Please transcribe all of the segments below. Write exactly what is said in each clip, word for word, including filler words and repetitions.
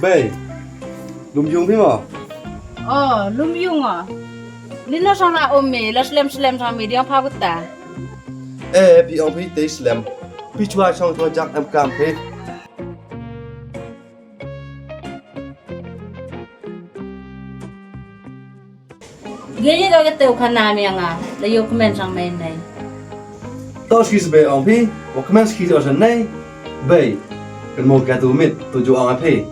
Bei, lum yung phi mo? Oh, lum yung ah. Lina sara ome, la slem slem sara medium pha kutta. Eh, phi ong phi te slem. Phi chwa chong chwa jak em kam phi. Ge ye ka kate u khana mi nga, la yoh kmen sang mei nei. To ski sbe ong phi, wa kmen ski o sang nei. Bei, kan mo ka tu mit, tu ju ong a phi.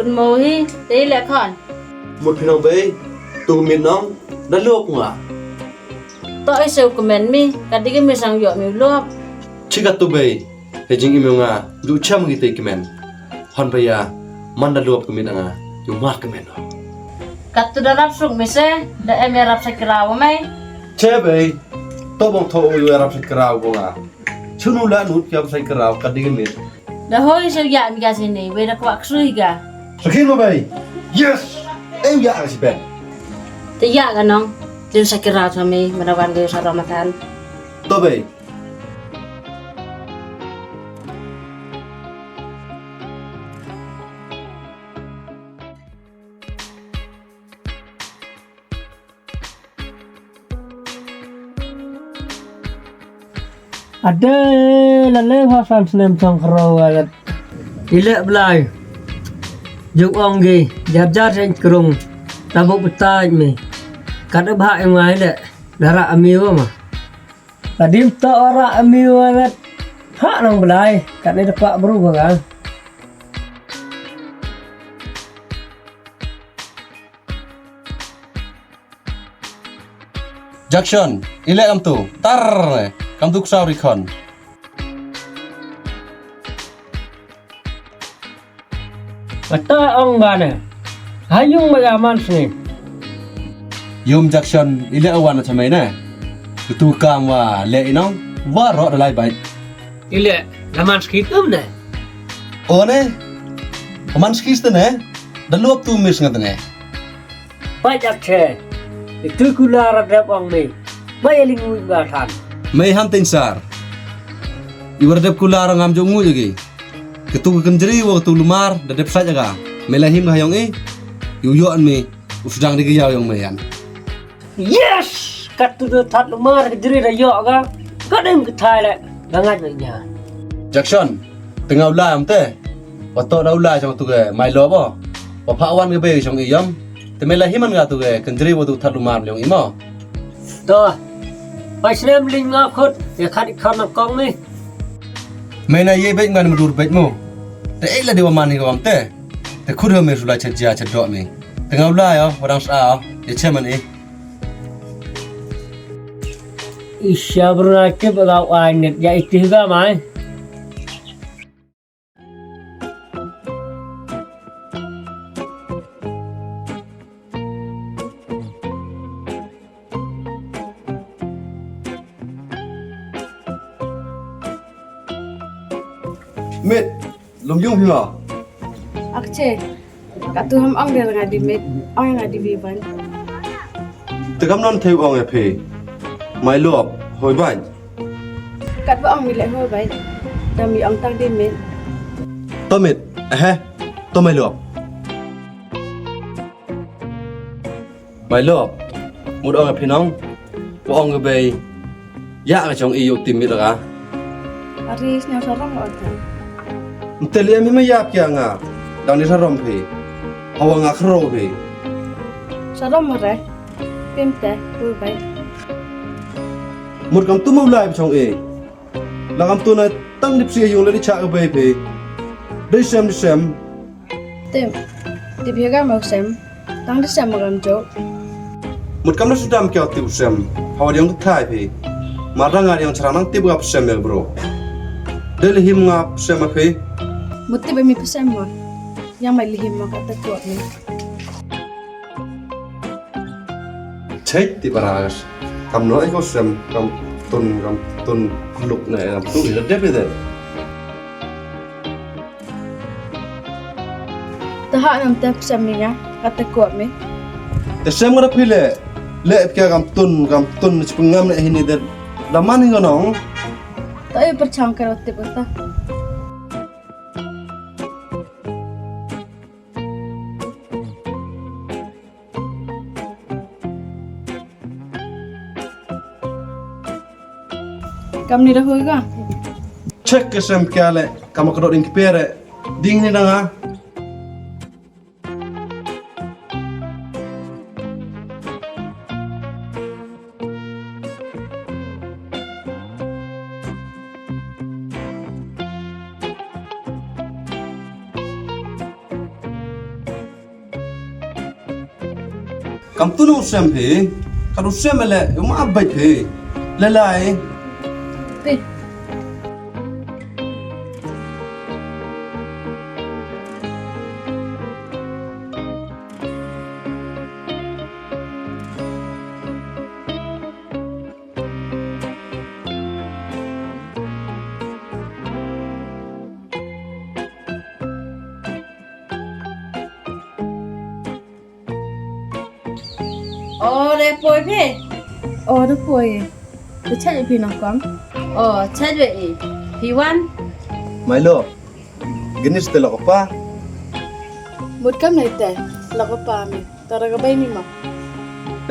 Kan mo hi, te le khan. Mut phi nong bei, tu mit nong, da lok nga. To i se u kmen mi, ka digi mi sang yoh mi u lok. Chi ka tu bei. He jingim yong nga, ju cham ki te kmen. Hon pa ya, man da luap kmen nga, ju ma kmen. Kat tu da rap suk mi se, da em ya rap sa kiraw mei. Che bei, to bong tho u ya rap sa kiraw bong nga. Chunu la nut ya rap sa kiraw, kat di kmen. Da hoi se ya mi ka sini, wei da kwak sui ka. Sakin mo bei. Yes. Em ya ka si pen. Te ya ka nong, din sa kiraw sa mi, mana wan ke sa ramatan. To bei. Ade, la le ha san snem chong kro alat. Ile blai. Juk ong gi, jab jab sen krung. Tabuk betai mi. Kada bha em ngai le. Dara ami wa ma. Tadim to ora ami wa alat. Ha nang blai, kat ni depak bru ka. Jackson, ile kam tu, tar, kam tu ksaw ri khon. Kata ong ba ne, hayung ba ya man sini. Yum Jackson, ile awan cha mei ne. Tu kam wa le inong, wa ro da lai bai. Ile, la man ski tum ne. O ne, man ski ste ne, da luap tu mis ngat ne. Pajak che. Itu kula radep ong mei. Mai aling ngut ba than. Mei ham tin sar. Iwar dep kula rang am jong ngut agi. Ketu ke kenjeri wa ketu lumar da dep saj aga. Mei la him ga yong i. Yu yo an mei. U sdang di ke yaw yong mei an. Yes! Kat tu da that lumar ke jeri da yo ga. Kat em ke thai le. Da ngat mei nya. Jackson, tengah ulai am te. Wa to da ulai chong tu ke mai lo bo. Wa pha wan ke bei chong i yam. Te mei la himan ga tu ke kenjeri wa tu that lumar yong i mo. To. Pai snem ling nga khut. Ya khat i khan na kong ni. Mei na ye bei man mudur bei mo. Te ei la di wa man hi ko am te. Te khut ha mei sulai chet ja chet do ni. Tengah ulai o, wa dang sa o. Ya che man i. Isya bru na ke ba ga wa net ya itih ga mai. Mit, lum yung phi ma? Akche. Ka tu ham ong de nga di mit, ong nga di bi ban. Te kam non thei ong e phi. Mai lop, hoi ban. Kat ba ong mi le hoi ban. Da mi ong tang di mit. To mit, eh, to mai lop. Mai lop, mut ong e phi nong, wa ong e bei, ya ka chong i yoh tim mit ka. Ari sñiaw sarom o ta. Mte le mi ma yap kia nga, dang ni sarom phi, hawa nga khro phi. Sarom mo re, tim te, u bai. Mut kam tu mo lai chong i. La kam tu na tang dip si yung la di chak ka bei phi. Dei sem, dei sem. Tim. Dip hi ka mau sem. Tang dei sem ma kam jok. Mut kam na sudam kia tip sem. Hawa di yung thai phi. Ma dang nga di yung charang nang tip ka sem ya bro. Dei lehim nga psem a phi. Mut tip mi psem mo. Yang mai lehim mo kata kuat ni. Chait ti paras. Kam no ko sem, kam tun, kam tun luk ne, kam tu ila dep ide. Taha nam te psem mi nga, kata kuat mi. Te sem nga da phi le, le pia kam tun, kam tun, chipengam ne hini de, daman hi ngonong. Ta e perchang karo tip ta. Kam ni da hui ka? Check ke sem kya le, kam ka dot ding kpere, ding ni da nga. Kam tu no sem phi, ka du sem le, u ma bai phi. Le lai. Phi. O, de poi phi? O, de poi. De chait phi nong kam? O, chait we i. Phi wan? Milo. Ginis te lok pa. Mut kam nei te lok pa mi. Tara ka bei mi ma.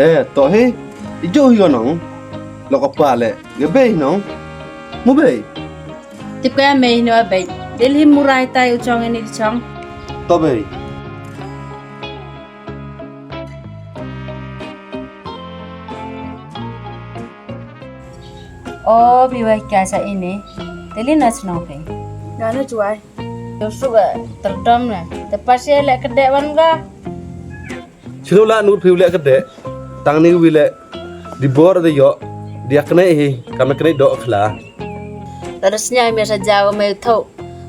Eh, to hi. Ijo hi nong. Lok pa le. Ka bei nong. Mu bei. Tip ka mei no a bei. Dil hi murai tai u chong ini chong. To bei. O, bi wai kya sa ini. Teli na chnong phi. Nga na juai. Yo su ga terdom na. Te pase le kede wan ga. Chinu la nu phi le kede. Tang ni wi le. Di bor de yo. Di akne hi. Kam kne do khla. Tada snya mi sa jaw me tho.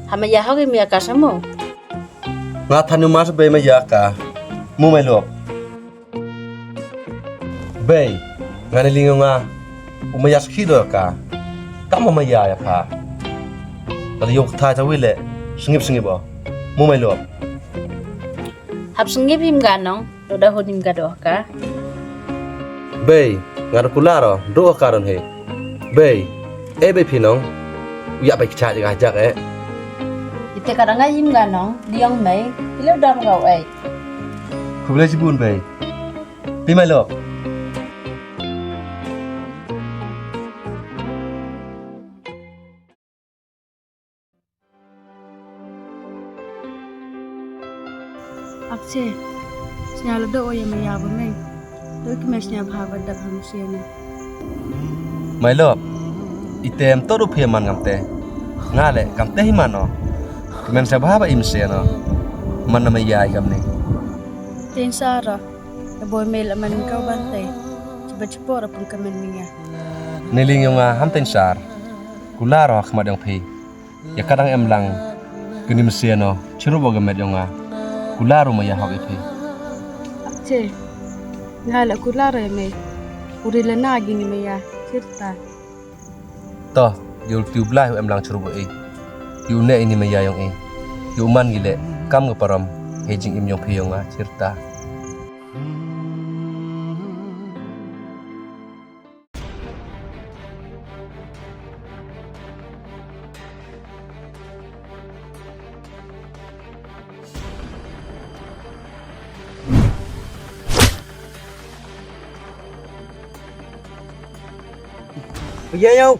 Hama ya hogi mi ka samu. Nga thanu mas bei ma ya ka. Mu mai lok. Bei, nga ni lingo nga, u maya skhi do ka, kam u maya ya pha. Kali yok tha cha wi le, sngip sngip o. Mu mai lok. Hap sngip him ga nong, do da hon him ga do ka. Bei, nga da kular o, do ka ron he. Bei, e bei phi nong, u ya bei kcha ja ka jak e. Ite ka da nga him ga nong, diong mei, phi le dam ga u e. Khublei chibun bei. Phi mai lok. Akche, sñiaw la do o ya maya ba meng. Do ki me sñiaw bha ba dap ham sien. Mai lok. Item to du phi man ngam te. Nga le kam te hi man no. Ki men sa bha ba im sien no. Man na maya i kam ni. Tin sara. E boi mei la man ka u bante. Chiba chipor apun ka men mi nga. Ni ling yong nga ham ten sar. Kular o khmat yong phi. Ya kadang em lang. Kini msia no. Chirup o ka met yong nga. Kular o maya hok i phi. Akche. Nga la kular o ya mei. Uri la na gini maya. Chirta. To, yow tubla yow em lang chirup o i. Yow ne ini maya yong i. Yow man gile, kam ka parom, he jingim yong phi yong nga, chirta. Pagi ayo.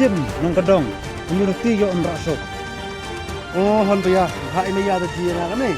Tim, nong ka dong, ym ru ti yow ym rah suk. O, hon baya, ha i maya da ji na ka ni.